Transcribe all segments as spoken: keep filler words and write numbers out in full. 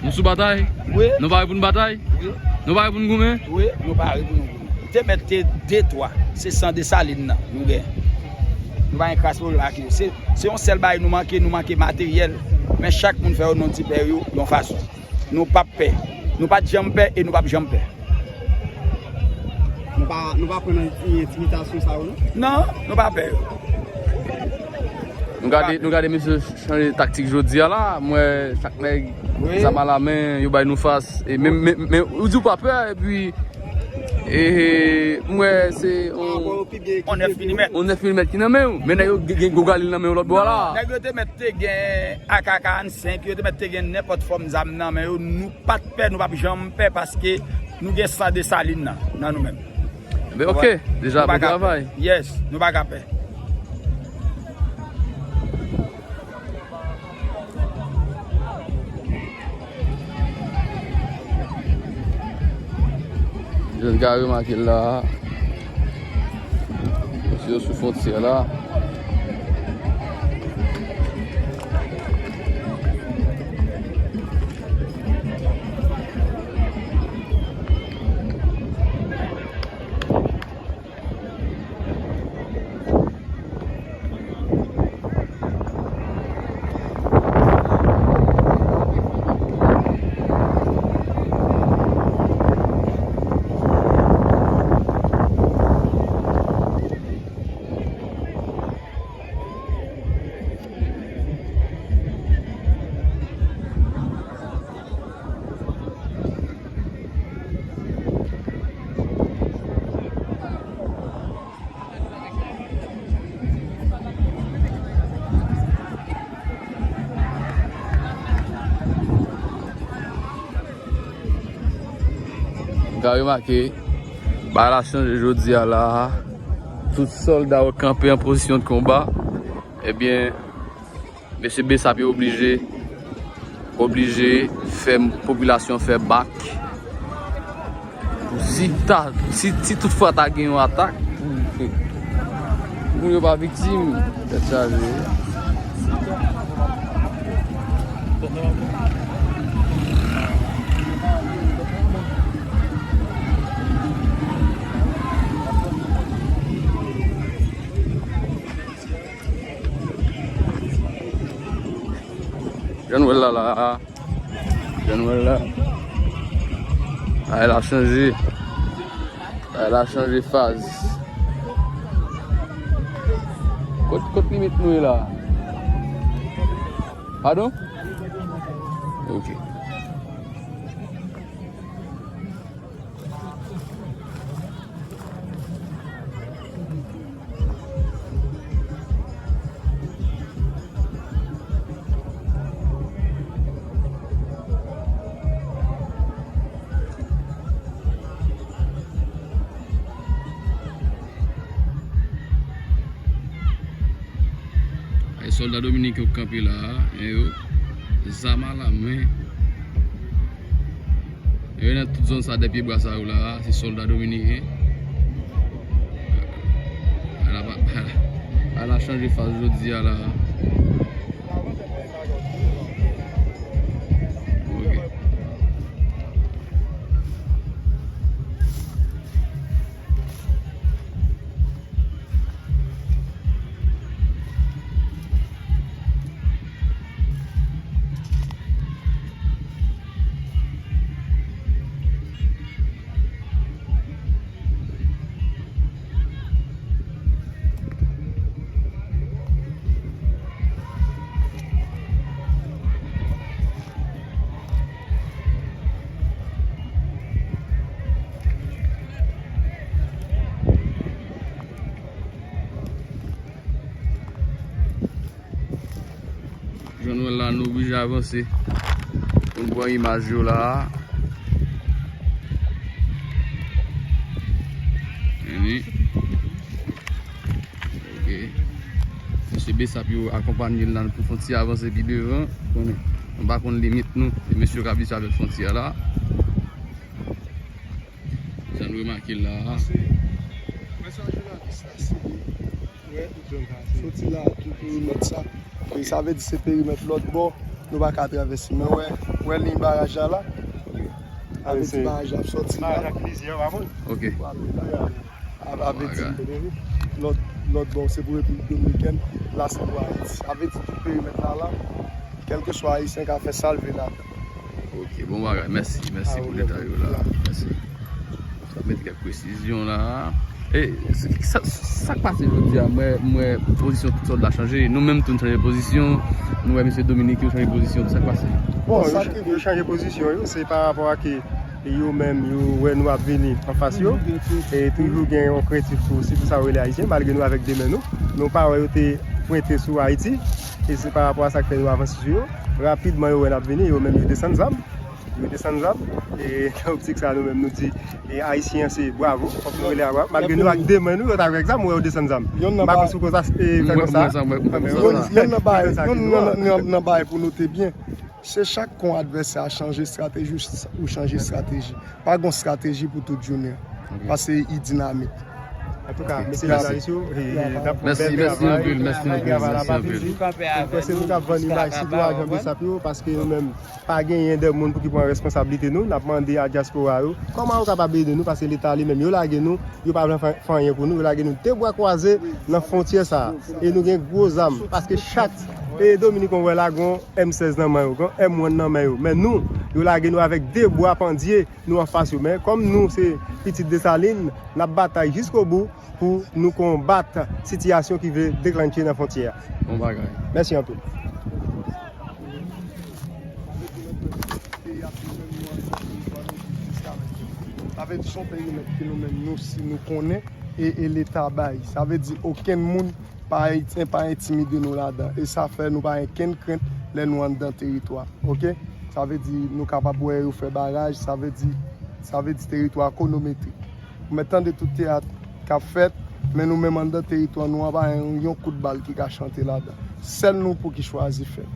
Nou sou batay? Wi. Nou pare pou n batay? Wi. Nou pare pou n goumen? Wi, nou pare pou nou goumen. Te mèt te de twa, se san Desalin nan nou gen. Nou pa gen kras pwoblèm ak yo. Se, se yon sèl bagay nou manke, nou manke materyèl. Men chak moun fè yo non ti pè yo yon fason. Nou p ap pè. Nou pa t janm pè e nou p ap janm pè. Nou pa, nou pa pran nan ti-, entimitasyon sa yo, non? Non, nou pa pè yo. Nou gade, nou gade mesye chanje taktik jodi a la. M wè chak nèg, wi, zam a la men, yo bay nou fas. E men, men, men, ou di w pa pè, epi, e, m wè se on, on nèf milimèt. On nèf milimèt ki nan men w. Men nèg yo gen, gen gwo galil nan men yo lòt bò a la. Non, nèg yo te mèt te gen A K karannsenk, yo te mèt te gen nenpòt fòm zam nan men yo. Nou pa t pè, nou p ap janm pè paske nou gen san Desalin nan, nan nou menm. Enben, ok, deja, bon travay. Yes, nou pa ka pè. Jwenn ka remake la. Mesye yo sou fwontyè la. Ka remake, bagay la chanje jodi a la. Tout sòlda yo kanpe an pozisyon de konba. Ebyen, mesye Bessap yo oblije, oblije fè popilasyon fè bak. Pou si ta, si, si toutfwa ta gen yon atak, pou, pou moun yo pa viktim, tèt chaje. Jan nou wè l la la. Jan nou wè l la. Bagay la chanje. Bagay la chanje faz. Kot, kot limit nou ye la? Padon? Ok. Ay, sòlda dominiken yo k kanpe la a, men yo, zam a la men. Yo nan tout zòn sa dèyè pye bwa sa yo la a, se sòlda dominiken. Ala, ala, ala chanje faz jodi a la a. Ok. Jan nou wè la, nou oblije avanse pou n pran imaj yo la. Vini. Ok. Mesye Besap yo akonpanye l la pou fè yon ti avanse pi devan. Konnen, nou pa konn limit nou. Se mesye yo k ap viv avèk fwontyè la. Jan nou remake l la. Wè sa jounalis la, se li. Wè, soti la, tout perimèt sa. E sa vle di se perimèt lòt bò, nou pa ka travèse. Men wè, wè liy baraj la la. Sa vle di baraj la ap soti la. Baraj ak plizyè, w pa konn. Ok. Ap, ap vle di lòt, lòt bò se pou Repiblik Dominikèn, la se pou Ayiti. Sa vle di tout perimèt la la, kèlkeswa Ayisyen ka fè sa l vle ladan. Ok, bon bagay. Mèsi, mèsi pou detay yo la. Mèsi. Sa mete kèk presizyon la. E sa, sa k pase jodi a, mwen, mwen, pozisyon tout sòlda chanje. Nou menm tou n chanje pozisyon. Nou wè mesye Dominique yo chanje pozisyon. Sa k pase? Bon, yo chanje pozisyon yo, se pa rapò a ke yo menm, yo wè nou ap vini anfas yo. E toujou gen yon krentif pou, sitou sa yo rele Ayisyen, malgre nou avèk de men nou. Nou pa wè yo te pwente sou Ayiti. E se pa rapò a sa k fè yo avanse sou yo. Rapidman, yo wè n ap vini, yo menm, yo desann zam. Yo desann zam. E nan optik sa, nou menm, nou di, e Ayisyen an se bravo. Fòk nou rele a bravo. Malgre nou ak de men nou, yo t avèk zam, ou wè yo desann zam. M pa konn si w konn sa, e, fè konsa. Yonn nan bagay, yonn nan, nan, nan bagay pou note byen. Se chak kon advèsè a chanje estrateji, ou chanje estrateji. Pa gon estrateji pou tout jounen. Ok. Paske li dinamik. Antouka, mesye jounalis yo, e, n ap fè bèl travay. Mèsi, mèsi anpil, mèsi anpil, mèsi anpil. Mwen panse nou t ap vann imaj sitwayen Jean Bessap yo, paske nou menm pa genyen de moun pou ki pran responsablite nou. N ap mande a dyaspora yo, kòman yo kapab ede nou, paske Leta li menm, yo lage nou, yo pa vle fè, fè anyen pou nou, yo lage nou de bra kwaze nan fwontyè sa a. E nou gen gwo zam, paske chak, e Dominik, ou wè la, gon M sèz nan men yo, gon M wan nan men yo. Men nou, yo lage nou avèk de bwa pandye, nou anfas yo. Men kòm nou se pitit Desalin, n ap batay jiskobou pou nou konbat sitiyasyon ki vle deklanche nan fwontyè a. Bon bagay. Mèsi anpil. Sa vle di se yon perimèt ke nou menm nou si nou konnen e, e Leta bay. Sa vle di okenn moun pa, pa entimide nou ladan. E sa fè nou pa gen kenn krent lè nou anndan teritwa. Oke? Sa vle di nou kapab wè yo fè baraj, sa vle di, sa vle di teritwa konometrik. Ou mèt tande tout teyat k ap fèt, men nou menm anndan teritwa nou an pa gen yon kout bal ki ka chante ladan. Sèl nou pou ki chwazi fè.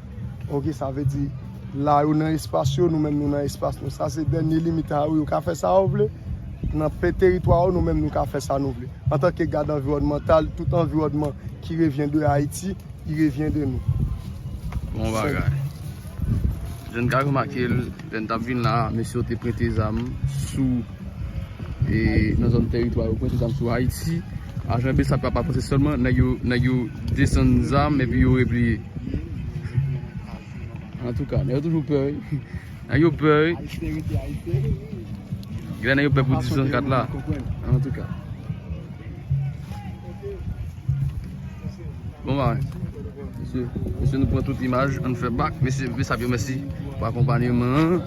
Oke, sa vle di la yo nan espas yo, nou menm nou nan espas nou. Sa se dènye limit a yo, yo ka fè sa yo vle. Nan pe teritwa yo, nou menm nou ka fè sa nou vle. Antanke gad anviwònmantal, tout anviwònman ki revyen de Ayiti, li revyen de nou. Bon bagay. Jan n ka remake l, lè n t ap vin la, mesye yo te pwente zam sou, e, nan zòn teritwa yo, pwente zam sou Ayiti. Ajan Bessap yo pa panse sèlman, nèg yo, nèg yo desann zam epi yo repliye. Antouka, nèg yo toujou pè, wi. Nèg yo pè, wi. Gen nèg yo pè pou dis san kat la. Antouka. Bon, ba, mesye, mesye, nou pran tout imaj, ann fè bak. Mesye, mesye, mèsi pou akonpanyeman an.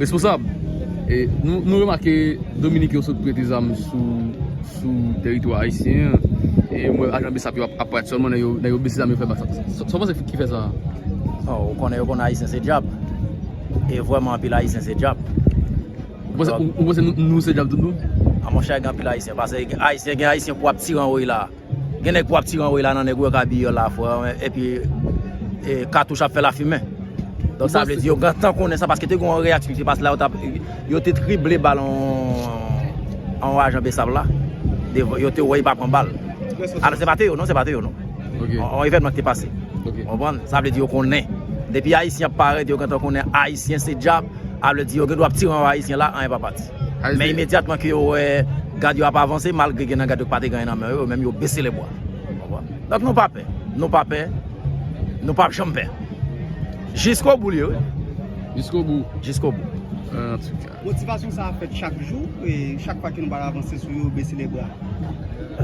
Responsab, e, nou, nou remake Dominik yo sot prete zam sou, sou teritwa ayisyen an. E mwen, ajan Bessap yo ap, ap parèt sèlman, nèg yo, nèg yo bese zam yo fè bak. Sa, sa, sa w panse ki fè sa? Oh, ou konnen, yo konnen Ayisyen se dyab. E vrèman, anpil Ayisyen se dyab. Ou panse, ou, ou panse nou, nou se dyab tout nou? A, monchè, gen anpil Ayisyen. Paske gen Ayisyen, gen Ayisyen pou ap tire anwo la. Gen nèg pou ap tire anwo la nan nèg ou wè k abiye la, frè, epi, e, katouch ap fè lafimen. Donk, sa vle di yo gentan konnen sa, paske te gen yon reyaksyon ki te pase la, yo t ap, yo te trible bal yon, yon ajan Bessap la. Yo te wè li pa pran bal. Alò, se pa te yo, non, se pa te yo, non. Ok. On, on evènman ki te pase. Ok. Konprann? Sa vle di yo konnen. Depi Ayisyen ap parèt, yo gentan konnen Ayisyen se dyab. A vle di yo gen dwa ap tire anba Ayisyen la, anyen pa pati. Ayisyen- Men imedyatman ke yo wè gad yo ap avanse, malgre gen nan gad yo ki pa te gen anyen nan men yo, yo menm yo bese le bwa. Konprann? Donk nou pa pè. Nou pa pè. Nou p ap janm pè. Jiskobou li ye, wi. Jiskobou. Jiskobou. Antouka. Motivasyon sa a fèt chak jou, e chak fwa ke nou pral avanse sou yo, bese le bra.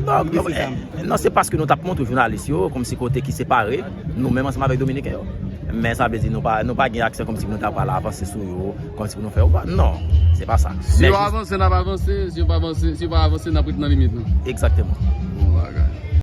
Non, Bese zam. non, se paske nou t ap montre jounalis yo, kòmsi kote ki separe nou menm ansanm avèk Dominiken yo. Men sa vle di nou pa, nou pa gen aksyon kòmsi pou nou ta pral avanse sou yo, kòmsi pou nou fè yo. Non, se pa sa. Si Men yo avanse, n ap avanse. Si yo pa avanse, si yo pa avanse, n ap rete nan limit nou. Egzakteman.